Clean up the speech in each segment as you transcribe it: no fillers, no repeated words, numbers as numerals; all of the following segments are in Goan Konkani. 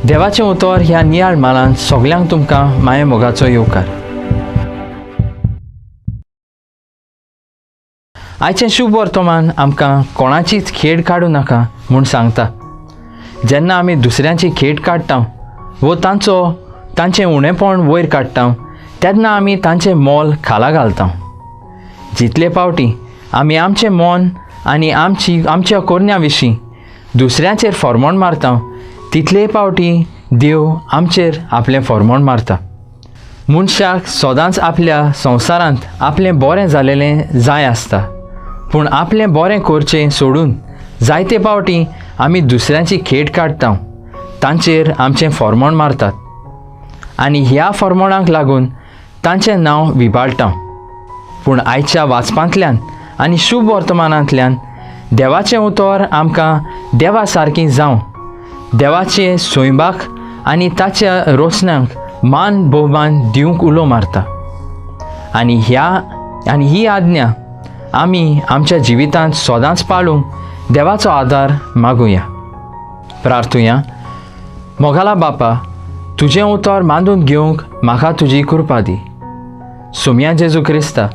देवाचें उतर ह्या नियाळ मालांत सगल्यांक तुमकां माये मोगाचो येवकार. आयचें शुभ वर्तमान आमकां कोणाचीच खेड काडूं नाका म्हूण सांगता. जेन्ना आमी दुसऱ्यांची खेड काडटा वो तांचो तांचें उणेपण वयर काडटा तेन्ना आमी तांचें मोल खाला घालता. जितले पावटी आमी आमचें मन आनी आमची आमच्या कोरण्या विशीं दुसऱ्यांचेर फॉर्मोण मारता तितले पावटी देव आमचेर आपलें फॉर्मोण मारता. मनशाक सदांच आपल्या संवसारांत आपलें बरें जालेलें जाय आसता, पूण आपलें बरें करचें सोडून जायते पावटी आमी दुसऱ्यांची खेट काडटा, तांचेर आमचें फॉर्मोण मारतात आनी ह्या फॉर्मोणाक लागून तांचें नांव विबाळटा. पूण आयच्या वाचपांतल्यान आनी शुभ वर्तमानांतल्यान देवाचें उतर आमकां देवा सारकीं जावं, देवाचे स्वयंबाक आनी ताच्या रोसण्यांक मान भोवमान दिवंक उलो मारता. आनी ह्या आनी ही आज्ञा आमी आमच्या जिवितांत सदांच पाळूंक देवाचो आदार मागुया. प्रार्थुया. मोगाला बापा, तुजें उतर मांदून घेवंक म्हाका तुजी कृपा दी. सोम्या जेजू क्रिस्ता,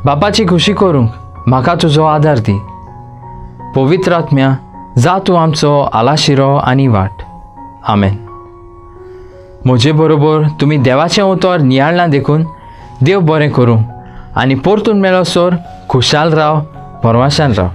बापाची खुशी करूंक म्हाका तुजो आदार दी. पवित्र आत्म्या, जा तूं आमचो आलाशिरो आनी वाट. आमेन. म्हजे बरोबर तुमी देवाचें उतर नियाळना देखून देव बरें करूं आनी परतून मेळसर खुशाल राव, भरवाशान राव.